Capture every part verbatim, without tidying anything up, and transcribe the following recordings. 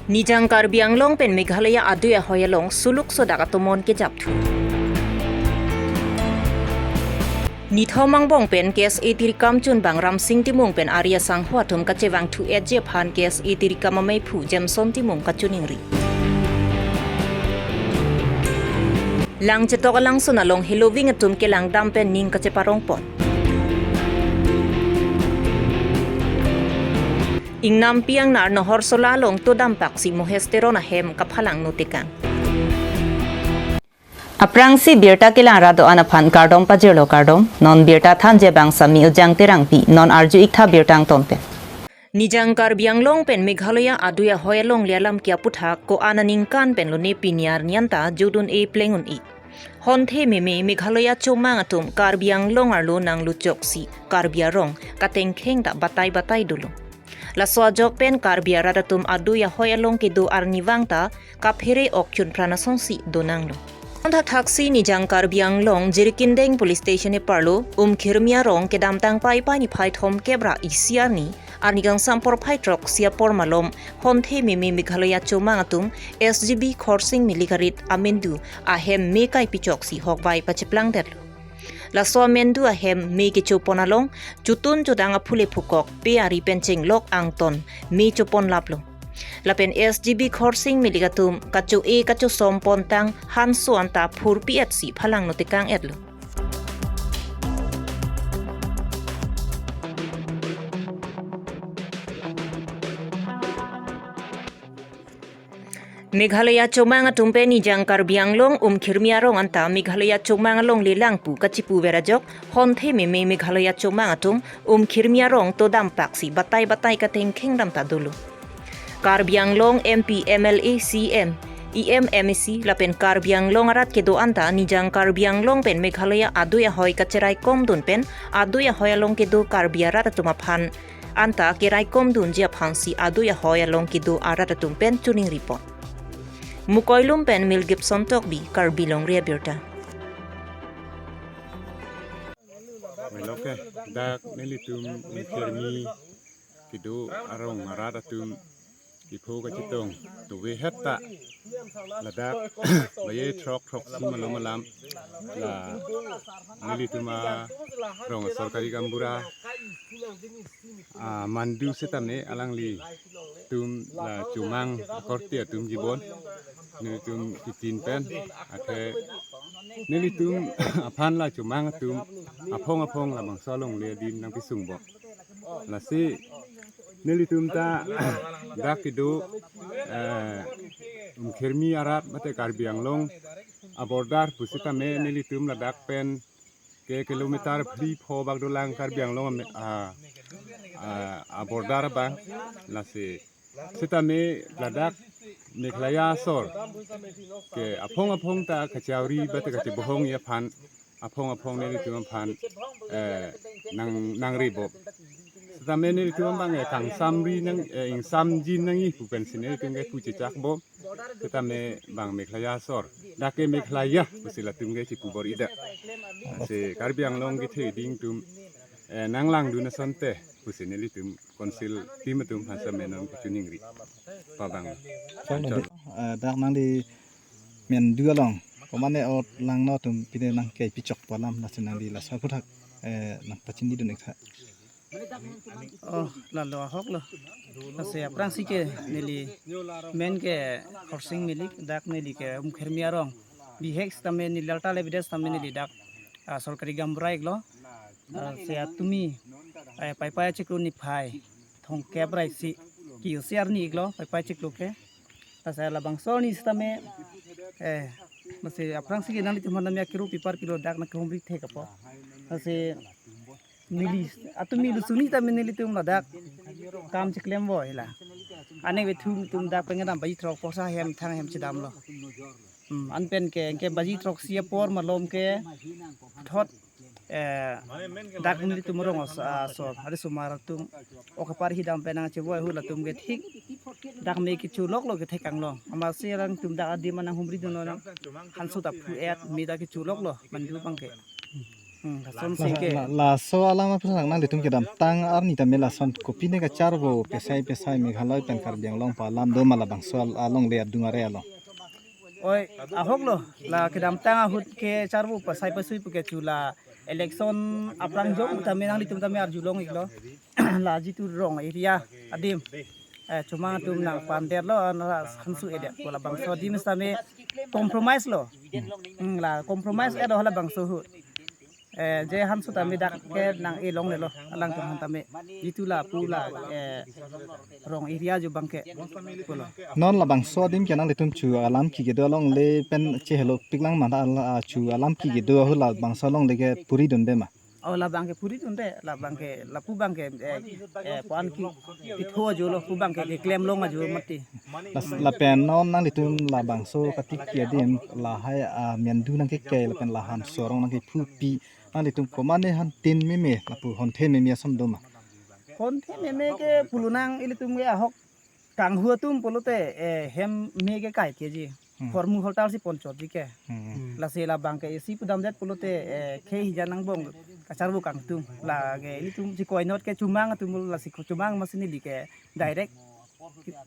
Nijang Karbi Anglong pen Meghalaya adui ahoi along suluk sodak atomon kejapthu. Nithom angbong pen K S A tirikam chunbang Ramsing Timung pen ari asangho atum kachevangthu-etji aphan K S A tirikam ameiphu Jameson Timung kachiningri. Langchetok alangsun along heloving atum kelangdam pen ning kacheparongpon. Ingnampi angnar Nohorsola along todampak si Mohes Teron ahem kaphalang notekang. Aphrangsi birta kelang rat do-an aphan kardom pajirlo, kardom. Non birta thanji abang Sami Ujang Terangpi, non arju-iktha birta angton pen. Nijang Karbi Anglong pen Meghalaya adui ahoi alongle alam ke aputhak ko-an aningkan pen lone pini arni anta judun-e pleng un-e. Honthe meme Meghalaya chomang atum Karbi Anglong arlo nangluchoksi Karbi arong katengkheng ta batai batai dolo. Laso ajok pen Karbi arat atum adui ahoi along kedo arnivang ta kaphere ok chunpran asonsi donanglo. Thakthak si Nijang Karbi Anglong Jirikindeng Police Station eparlo Umkhirmi arong kedamtang Paipai niphai thomkep ra isi arni, arni kangsam porphai throksi apor malom, honthe meme Meghalaya chomang atum S G B Khorsing Milik arit amendu ahem me kaipichoksi hokvai pacheplangdetlo. Laso amendu ahem me kechopon along chotun chodang aphule phukok pe ari pen chenglok angton me choponlaplo. Lapen S G B Khorsing Milik atum kacho-e kachosom pontang hanso anta phurpi-etsi phalang notekang-etlo. Meghalaya chomang atum pen Nijang Karbi Anglong Umkhirmi arong anta Meghalaya chomang alongle langpu kachipuver ajok, honthe meme Meghalaya chomang atum Umkhirmi arong todampak si batai batai katengkheng dam ta dolo. Karbi Anglong M P, M L A, C M, E M, M A C lapen Karbi Anglong arat kedo anta Nijang Karbi Anglong pen Meghalaya adui ahoi kacheraikomdun pen adui ahoi along kedo Karbi arat atum aphan anta keraikomdunji aphansi adui ahoi along kedo arat atum pen chiningripon. Mukoilum pen Mel Gibson Tokbi, Karbi Longri Abirta. Oke, dak nelitum Umkhirmi kedo arong arat atum kipho kachetong tuve hetta ladak baye throk throksi malom alam la nelitum arong sorkari gaonbura amandu setame alanglitum la chomang akorte atum jibon nelitum kitin pen athe nelitum aphan la chomang atum aphong aphong labangso alongle adim nangpisungbom. Lasi nelitum ta dak kedo, eh, Umkhirmi arat mate Karbi Anglong abordar pusitame nelitum ladak pen ke kilometer phli pho bak dolang Karbi Anglong ame-, ah, ah, abordar abang. Lasi setame ladak Meghalaya asor ke aphong aphong ta kachauri bate kachebohong aphan aphong aphong nelitum aphan, eh, nang, nangribom. Setame nelitum abang, eh, kangsamri nang, eh, ingsamjin nangji pu pensi nelitum ke puchechakbom. Setame bang Meghalaya asor, dak ke Meghalaya pusi latum ke chipubor-i dak. Si Karbi Anglong kethe ding atum, eh, nanglangdun asonte pusi nelitum Council team atum aphan setame non kachiningri. Pabang. Chalo. Eh, dak nangli mendu along, komane ot langno atum pine nangkeipichokpo alam, lasi nangli laso aputhak, eh, nangpachinidun-iktha. Oh, lalo ahoklo. Lasi aphrangsi ke neli men ke Khorsing Milik, dak neli ke Umkhirmi arong. Bihek setame neli alta le bides setame neli dak, ah, sorkari gaonbura-iklo. Ah, si atumi, eh, Paipai achiklo niphai thomkep ra isi, ke-isi arni-iklo Paipai achiklo ke. Lasi labangso arni setame, eh, lasi aphrangsi ke nanglitum aphan nami akero pipar pilo dak nangkehumri thek apot. Lasi neli, atumi lusuni tame nelitum ladak kam chiklempo hela. Aningve thum tum dak pengen dam baji throk porsa hem thang hem chedamlo. Hmm, anpen ke, ke baji throksi apor malom ke thot, eh, dak nelitum arong as-, asor, hari sumar atum, ok apar hidam pen nangchevoi hula atum ke thik, dak me kecholoklo kethek anglong. Amatsi alangtum dak adim anang humridunlo nang, hanso ta phu-et, me dak kecholoklo, mandu abang ke. Hmm, lason La, singke. La, laso alam aphan nanglitum kedamtang arni tame lason kopine kacharvo pesai pesai Meghalaya pen Karbi Anglong pu alam do ma labangso al-, alongle adung are along. Oi, ahok lo, la kedamtang ahut kecharvo pesai pesui pu ke chu la election aphrang jong tame nanglitum tame arjulong iklo. La jitu rong area adim. Eh, chomang atum nangpandet lo, an la hansu edet. Ko labangso adim same compromise lo. Hmm, la compromise edo labangso ahut. Eh, je hansu tame dak ke nang-e longlelo, alangtum aphan tame. Jitu lapu la, eh, rong area jo abangke. Ko lo. Non labangso adim ke nanglitum chu alam ki kedo alongle pen chehelo piklang ma ta ala chu alam ki kedo ahut labangso alongle ke puri dunde ma? Oh, labangke puri dunde, labangke, lapu abangke, eh, eh, puan ki, kitho ajo lo, pu abangke keklem long ajo mati. Las-, lapen non nanglitum labangso katiki adim lahai, ah, mendu nangkekai lapen la hanso arong nangkephupi, nanglitum komatne hon tin meme, lapu hon tin meme ason do ma? Hon tin meme ke pulo nang ilitum ke ahok kanghu atum pulote, eh, hem me kekai keji. Hmm. Hormu hortal si ponchotji ke. Hmm. Lasi labangke isi pudamdet pulote, eh, khei hijan angbong kacharvo kangtung. Lake ilitum si koinot ke chomang atum lasi ko chomang masi neli ke direct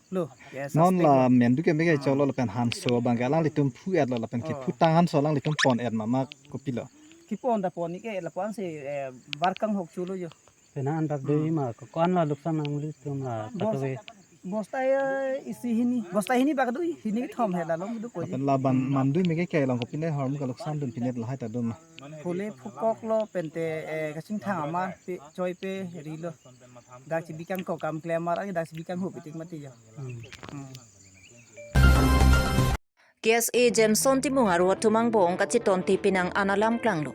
lo. Ke non suspect la lo. Mendu ke mege cholo lapen hanso abangke alanglitum phu-et lo lapen ke Oh. phutang hanso alanglitum pon-et ma ma kopilo? Kepon ta pon-ik ke lapu-an si, eh, bar kanghok cholo jo. Pena andak dei ma ko-an la luksan nanglitum la Bos-, katobe. Bosta ya isi hini, bosta hini bak dui, hini kethom he la long du ko ji. Lapen la ban mandu mege ke along kopine hormu kaluksan dun pine lahai ta do ma? Phule phukok lo pente, eh, kachingthang ama pe, choi pe ri lo. Dak chibi kangkok kam klemar agi dak chibi kanghup itik mati jo. Hmm. Hmm. K S A Jameson Timung arvo atum angbong kachetonte penang an alam klanglo.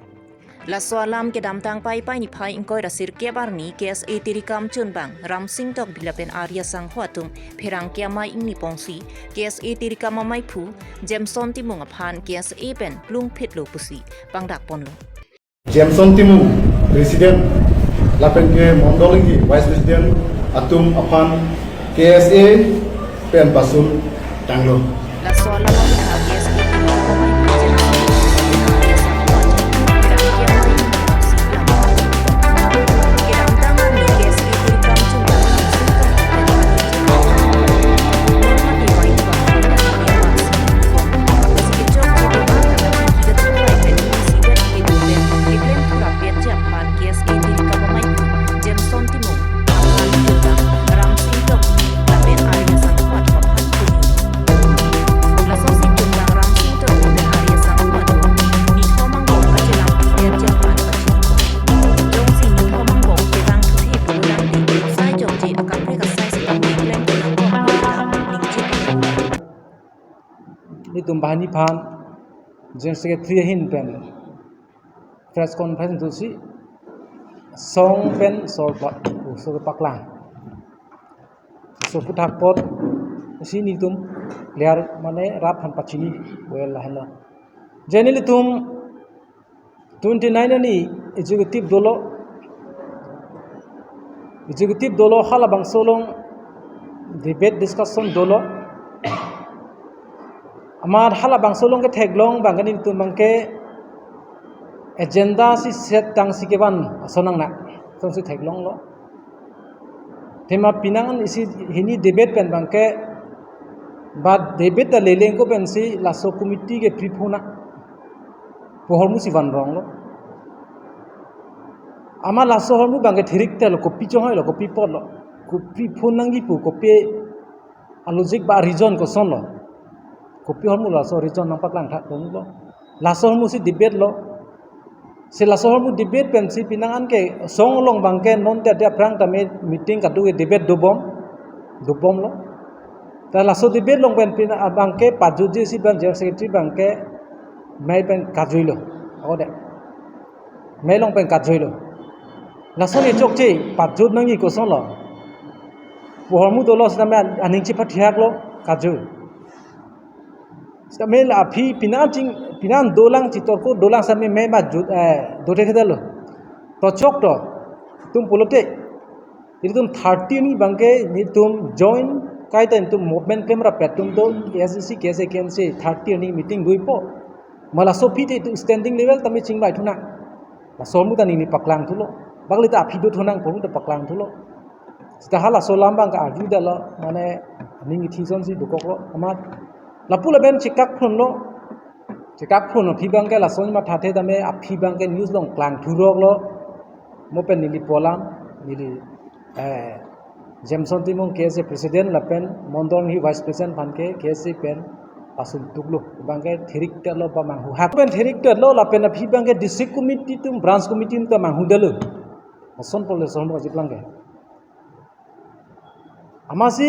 Laso alam kedamtang Paipai niphai ingkoi ra sirkep arni K S A Tirikam chunbang Ramsing Tokbi lapen Arya Sangho atum pherangke amei ingni ponsi K S A Tirikam ameiphu Jameson Timung aphan K S A pen plungphitlo pusi pangdak ponlo. Jameson Timung, President, lapen ke Mondol Enghi, Vice President, atum aphan K S A pen pasun tanglo. Laso alam K S A Jameson Timung, aphan chunbang Ramsing Tokbi lapen Arya Sangho atum aphan puni. Laso si chunbang Ramsing Tokbi lapen Arya Sangho atum nithom angbong kachelang piter japan pachini. Jongsi nithom angbong chevang thuthe pulotangte sai jokje akaprek asai sitame klem kenang kok pulotang ningje. Nelitum banghini aphan General Secretary ahin pen press conference dosi song pen sor pa-, sor paklang. So aphuthak apot si nelitum clear mane rap aphan pachini well lahenlo. Je nelitum twenty nine arni executive dolo, executive dolo halabangso along debate discussion dolo. Amat halabangso along ketheklong abangke nelitum abangke agenda si set tangsi kevan ason nangne. Asonsi theklonglo. Athema penang an isi hini debate pen abangke ba debate ta leleng ko pensi laso committee ke prepone pu ahormu si van ronglo. Amat laso ahormu abangke thirik telo, kopi chonghoi lo, kopi apot lo, kopi prepone nangji pu, kopi alogic ba reason kosonlo. Kopi ahormu laso reason nangpaklang thak donglo. Laso ahormu si debate lo. Si laso ahormu debate pensi penang an ke song along abangke non te te aphrang tame meeting kado ke debate dobom, dobomlo. Ta laso debate along pen penang abangke pajutji si abang General Secretary abangke mei pen kajuilo. Ako de. Mei along pen kajuilo. Laso ne chokche pajut nangji kosonlo. Pu ahormu dolo sitame aning chepathiaklo kaju. Sitame la aphi penang ching, penang dolang chitorko dolang sitame mei ma jut, eh, dote kedalo. To chok to. Tum pulote. Ilitum thirty arni abangke nelitum join kaita nelitum movement klemrap atum do A S D C, K S A, K N C thirty arni meeting doipo. Ma laso aphi te itum standing level tame chingvai thu nang. Laso ahormu ta neli paklang thulo. Bangli ta aphi do thunang ahormu ta paklang thulo. Seta halaso alam abang ke arjudetlo, mane ning ithi asonsi dokoklo. Amat lapu lapen chekak phunlo. Chekak phun aphi abang ke lason mathathe tame aphi abang ke news along klang thuroklo. Mo pen neli pu alam, neli, eh, Jameson Timung K S A president lapen Mondol Enghi vice president aphan ke K S A pen pasun tuklo. Abang ke thirik telo ba manghu hak pen thirik telo lapen aphi abang ke district committee atum branch committee atum ta manghudetlo. Lason pole lason ba jiplang ke. Amatsi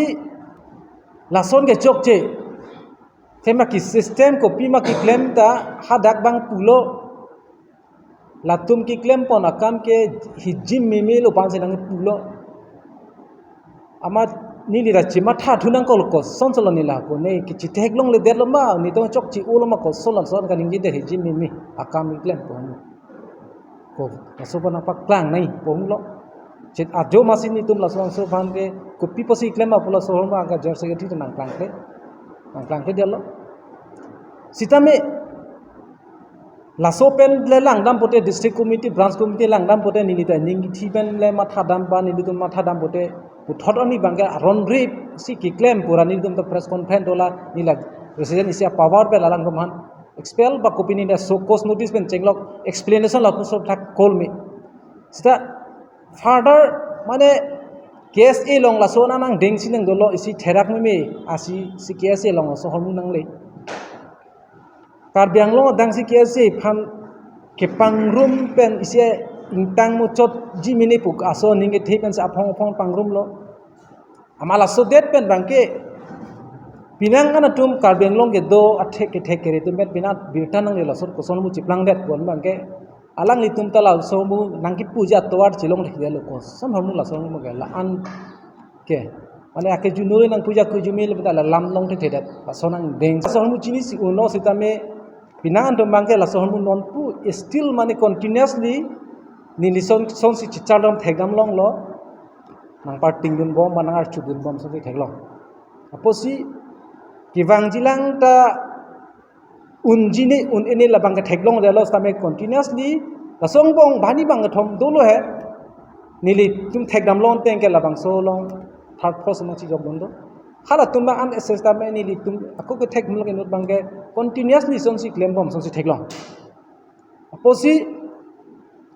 lason ke chokche. Tema ke system kopi ma keklem ta hadak abang pulo. Latum keklem pon akam ke hijim meme lo pansi nangpulo. Amat neli ra chematha thunang kol kosonsi lo neli la ko ne kechethek longledetlo ma, netum chokche-olo ma, kosonlo lason kaningjedet hijim meme akam keklem pon. Ko, laso aphan nangpaklang nangji pulo. Chet ajo amatsi netum laso laso aphan ke kopi pusi klem ma pu laso ahormu abang ke General Secretary nangklangkle. Nangklangkledetlo. Sitame laso pen le langdam pote, district committee, branch committee langdam pote, neli ta ning ithi pen le mathadam ba nelitum mathadam pote, puthot arni abang ke aron rip si keklem pura nelitum ta press conference dola, neli la president isi a-power pen alangtum aphan expel ba kopi neli ta show cause notice pen chenglok, explanation lapuson thak kol me. Seta further mane K S A along laso nang nangdengsi nangdolo, isi therak meme asi si K S A along laso ahormu nangle. Karbi Anglong adang si K S A aphan kepangrum pen isi ingtang muchotji mene pu aso aning kethe pensi aphong aphong pangrumlo. Amat laso det pen abang ke penang an atum Karbi Anglong kedo athek kethek kere atum pen penang birta nangle, laso koson ahormu cheplangdet pon abang ke alanglitum ta laso ahormu nangkepuji atovar chelongthekdetlo, koson ahormu laso ahormu ke la-an ke. Mane ake junore nangpuji ke jumil beta la lam longthethedet. Laso nangdeng. Laso ahormu chinisi unlo sitame penang an atum abang ke laso ahormu nonpu still mane continuously neli son sonsi chechardam thekdam longlo. Nangparting dunbom ba nang-archu dunbom sonsi theklong. Apotsi kevangjilang ta unji ne un-e ne labang ke theklongdetlo sitame continuously laso angbong banghini bangkethom dolo he. Nelitum thekdam longteng ke labangso along third floor sumang chijok dun do. Halatum abang an access tame nelitum ako kethek mulak inut abang ke continuously sonsi klembom sonsi theklong. Apotsi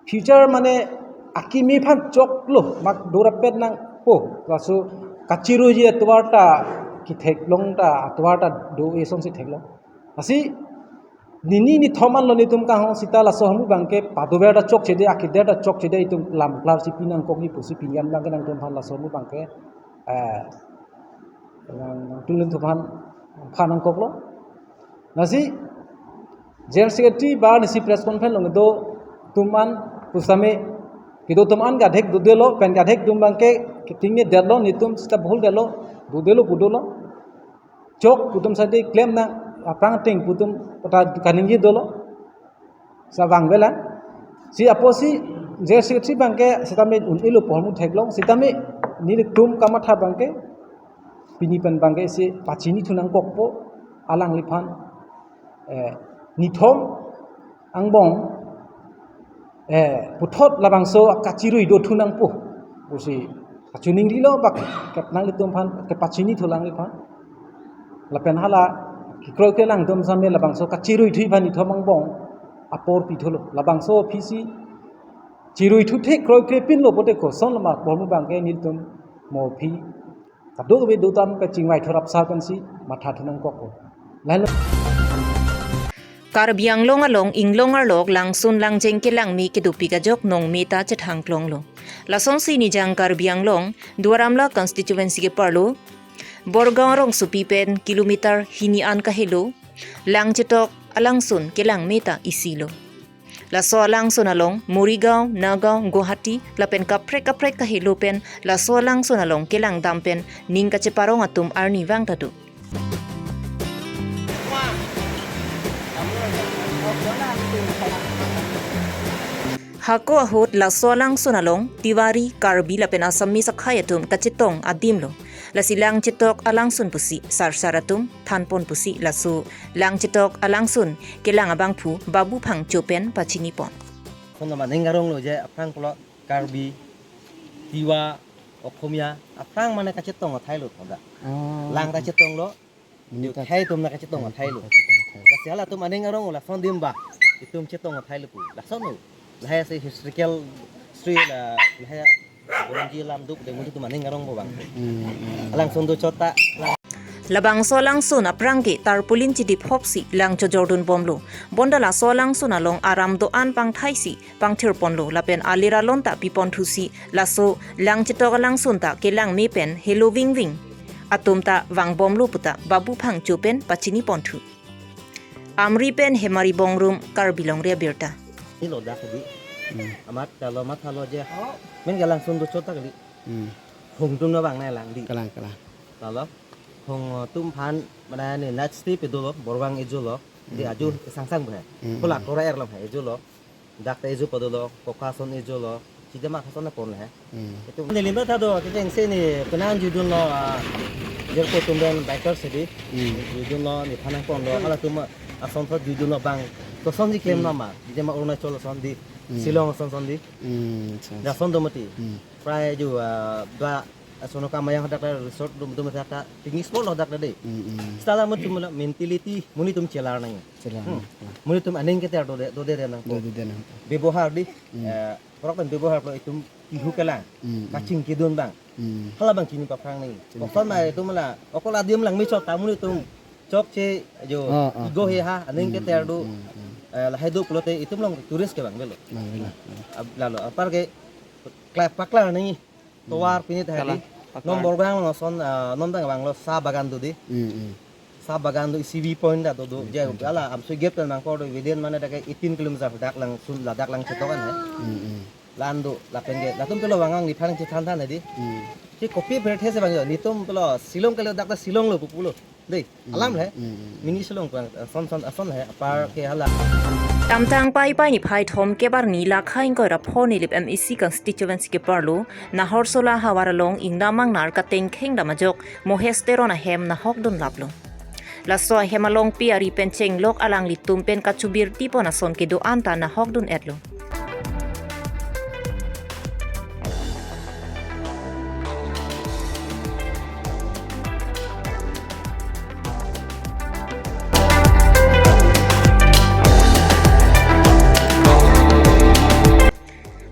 future mane akimi aphan choklo, mak dorapet nangpo, laso kachiruiji atovar ta ketheklong ta atovar ta do-e sonsi theklong. Lasi nini nithom anlo netum kanghon seta laso ahormu abang ke padover ta chokchede, akeder ta chokchede, itum lam klarsi pinangkokji pusi pini an abang ke nangtum aphan laso ahormu abang ke, eh, nang, nangtum atum aphan phanangkoklo. Lasi General Secretary ba nisi press conference along do atum an pusitame kedo atum an gadhek dodelo, pen gadhek atum abang ke ketingnedetlo, netum seta bohol detlo, dodelo pu dolo. Chok pu atum sadi klem nang aphrang ateng pu atum kata kaningje dolo. Sa vangvela. Si apotsi General Secretary abang ke sitame un-elo pu ahormu theklong, sitame nelitum kamatha abang ke pini pen abang ke si pachinithu nangkokpo alangliphan, eh, nithom angbong, eh, puthot labangso kachirui dothu nangpo pusi kachiningrilo ba ke nanglitum aphan kepachinithu alangliphan. Lapen hala kekroikre alangtum sitame labangso kachiruithu aphan nithom angbong apor pithulo. Labangso aphi si chiruithu thek kroikre pinlo pote kosonlo ma pu ahormu abang ke nelitum mo aphi kadokave do tame kachingvai thurap sa pensi mathathu nangkokpo. Lahenlo Karbi Anglong along inglong arlo langsun langjeng kelangme kedopik ajok nongme ta chethangklonglo. Lasonsi Nijang Karbi Anglong, Duar Amla constituency keparlo, Borgaon rongsopi pen kilometer hini an kahelo, Langchetok alangsun kelangme ta isilo. Laso alangsun along Morigaon, Nagaon, Guwahati lapen kaprek kaprek kahelo pen laso alangsun along kelangdam pen ning kacheparong atum arnivang ta do. Hako ahut laso alangsun along Tiwari, Karbi lapen Assamese akhei atum kachetong adimlo. Lasi Langchetok alangsun pusi sarsar atum thanpon pusi laso Langchetok alangsun kelang abangphu Babu Phangcho pen pachinipon. Kono ma ning arong lo je aphrang pulo Karbi, Tiwa, Okhomia, aphrang mane kachetong athai lo thoda. Oh. Lang ta chetong lo, Monit ta. Khei atum ta kachetong athai lo. Kachetong athai. Kasi halatum aning arong lason adim ba. Itum chetong athai lo pu. Lason lo. Lahai si historical history la, lahai Boronji alam duk de monit atum aning arong bo bang. Hmm, hmm. Alangsun dochot ta. Labangso alangsun aphrang ke tarpaulin chedip hopsi lang chojordun bomlo. Bonta laso alangsun along aram do-an pangthaisi pangthirponlo lapen alir alon ta piponthusi laso lang chetok alangsun ta kelang me pen helo vingving atum ta vangbomlo puta Babu Phangcho pen pachiniponthu. Amri pen Hemari Bongrung, Karbi Longri Abirta. Ni lo dak di. Hmm. Amat kalau mat halo je. Men ke alangsun dochot ta kali. Hmm. Hong atum lo bang nai lang di. Kalang, kalang. Lalo, hong atum aphan mane night stay pe dolo, Borbang ejo lo, di Hmm, aju hmm. Sangsang bhai. Hmm, Pula hmm. Kora er lo bhai ejo lo. Dak ta ejo pa dolo, Koka ason ejo lo, chidema ason na pon he. Hmm. Itum neli ta do, kejeng si ni penang judun lo, ah, jerko atum den biker si di. Hmm. Judun lo, nephan nangpon lo, halatum ason thot judun lo bang. Koson si klem Hmm. nama, chidema Arunachal ason di, Hmm. Shillong ason son di. Hmm, acha, acha. Lason do mati. Hmm. Prai ju, ah, ba asono kamayang hadak ta resort dum dum hadak ta picnic spot lo hadak ta de. Hmm, hmm. Seta la monit atum la mentality monit atum chelar nang. Chelar Hmm. nang. Monit atum aning keter dode dode de nang. Dode de nang. Bebohar di, Hmm. eh, prok pen bebohar lo itum pihu kelang. Hmm, hmm. Kachingkidun bang. Hmm. Hala bang chini paphrang nang. Chini Okon ma paphrang. Itum la, okol adim lang me chok ta monit atum chokche jo Ah, ah, ego ah. He ha aning Hmm, keter hmm, do. Hmm, hmm. Eh, lahai do pulote itum along tourist ke bang belo. Bang belo. Ab-, lalo apar ke kla-, paklar nang. Tovar Hmm. pini ta Kalang, hadi. Paklang. Non Borgang lo son, ah, non dang bang lo sa bagan do di. Hmm, hmm. Sa bagan do isi view point ta do do. Hmm, je hmm. Ala amsui gate pen bang kor do within mane dak eighteen kilometer dak langsun ladak lang chetok an he. Hmm, hmm. Lan do lapen ke latum pelo bang ang nephan chethan than hadi. Hmm. Ke kopi pher the si bang jo netum pelo Shillong kalo dak ta Shillong lo pupulo. Dei, Hmm, alam le. Hmm, hmm. Mini Shillong pang, eh, son son ason he apar ke hala. Tamtang Paipai niphai thom kebar ni lakha ingkoi ra pho Nilip M A C constituency keparlo, Nahorsola havar along ingdam angnar katengkheng dam ajok Mohes Teron ahem nahokdun laplo. Laso ahem along pi ari pen chenglok alanglitum pen kachubirti pon ason kedo-an ta nahokdun etlo.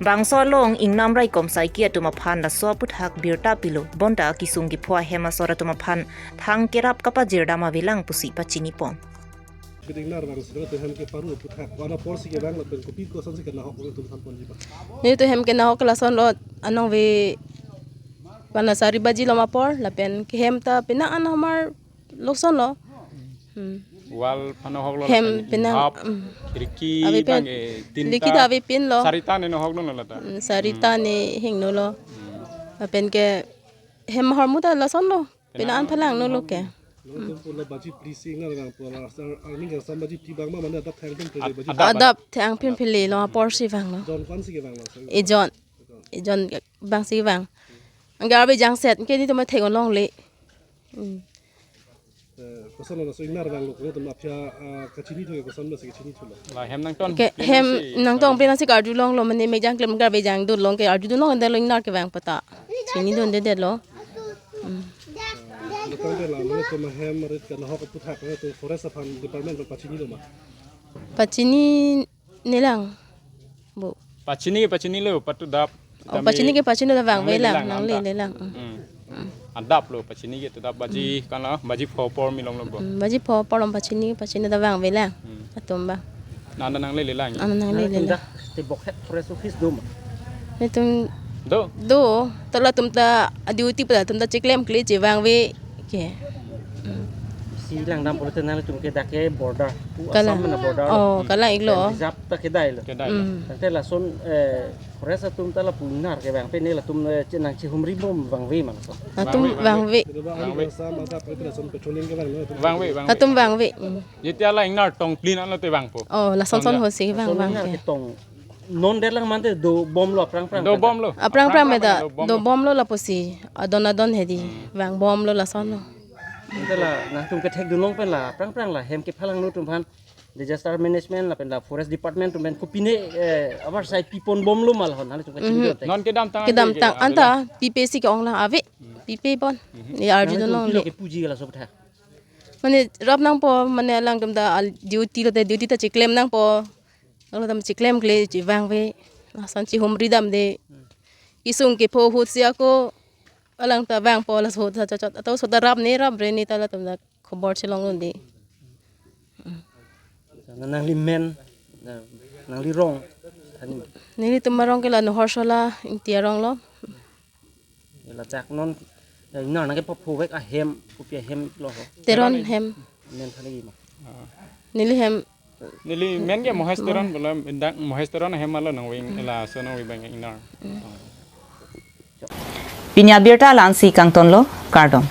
Bangso along ingnam raikom saiki atum aphan laso aputhak birta pilo, bonta kisung kipho ahem asor atum aphan thang kerap kapajirdam avelang pusi pachinipon. Bidingnar bang siro tu hem keparu aputhak. Wana apor si kevang lapen kopi koson si kenahok lo tum than ponji ba. Netum hem kenahok lason lo anong ve wana sari baji lo ma apor lapen kehem ta penang an hamar lokson lo. Hmm. Wall aphan nahok lo Hem lapen penang, inghap, hmm. Khirki Ave pen, bang e tinta. Khirki ta ave pen lo. Sarita ne nahokdun lo lata. Hmm, sarita Hmm. ne hingno lo. Hmm. Lapen ke hem hormu ta lason lo. Penang an phalangno lo ke. Nangtum pulo baji phli si ingnar vang pulo, arni kangsam baji phli vang ma mane adap thang pin phli Ad-, baji. Adap. Adap thang pin phli lo apor si vanglo. Jon ko-an si kevanglo, sir? Ejon. Ejon bang si vang. Ang garbe jangset ke netum thek-on longle. Hmm. Eh, koson lo so ingnar vanglo, kono tum apya, ah, kachinithu ke koson lo si kachinithulo. La hem nangton Ke pin hem si nangton pin si karjulonglo mane mejang klem garbe jangdunlong ke arjudunlong ende lo ingnar kevang pata. Chinidunde det lo. Hmm. Dokang de la mane tum hem rit kanahok aputhak mane tum forest aphan department pachinilo ma? Pachininelang. Bu. Pachini ke pachinilo, patu dap. Oh, pachini ke pachini ta vangvelang, nangle lelang, nangle lelang. Hmm. Hmm. Adap lo pachini ke tu dap baji Hmm. kana baji pho apor milonglo bo. Hmm, baji pho apor pachini ke pachini ta vangvelang. Hmm. Atum ba. Nanda nangle lelang. Ana nangle Nangtum lelang. Dak te bokhet forest office do ma? Netum Do. do, ta latum ta duty pa latum ta chiklemkle chevangve ke. Hmm. Si langdam pulote nangtum ke dak ke border. Pu Kalang. Assam na border. Oh, Hmm. kalang iklo. Reserve ta kedai lo. Kedai lo. Hmm. Tangte lason, eh, forest atum ta lapu ingnar kevang pine latum, eh, chenang chihumri bom vangve ma lason. Latum Vangve, vangve. vangve. Kedua Vangve. Assam, Assam, Assam, Assam, patrolling kevang lo. Vangve, vangve. Latum vangve. Hmm. Jetia la ingnar tong plin anlo te vangpo. Oh, lason son Tong ya. hosi vang Lason vang ingnar ke. Ketong. Non det lang mante dobomlo aphrang aphrang Do kata. bomlo. Aphrang aphrang Aphrang meda aphrang dobomlo. dobomlo lapusi. Adon adon hedi. Hmm. Vangbomlo lason lo. Ante la nangtum kethekdunlong pen la aphrang aphrang la hem kephalangno tum aphan Disaster management lapen la forest department atum pen kopine, eh, oversight pipon bomlo ma lahon, hali chungke Mhm. chingki ote. Non kedamtang Kedamtang ante ke anta P P C ke-ong la ave. P P pon. Mhm. Ye arju Nang non tum pilo le. Kepuji ke laso aphuthak. Mane rap nangpo, mane alangtum ta al duty lote duty ta chiklem nangpo. Alangtum chiklemkle chevangve. Lason chihumri damde. Kesung kepho ahut si ako alang ta vangpo laso ahut ta chot chot. Ato so ta rap ne rap re ne ta latum ta khobor chelong londe. Na nangli men, na nangli rong. Ani Nelitum arong ke la Nohor Sola Ingti arong lo. Lachak non, eh, ingnar nang kepaphovek ahem, kopi ahem lo ho. Teron hem. Men thani ma. Neli hem. Neli men ke Mohes Teron, belum indak Mohes Teron ahem alo nangveng, laso nangveng bang ingnar. Pini abirta la-ansi kangtonlo, kardom.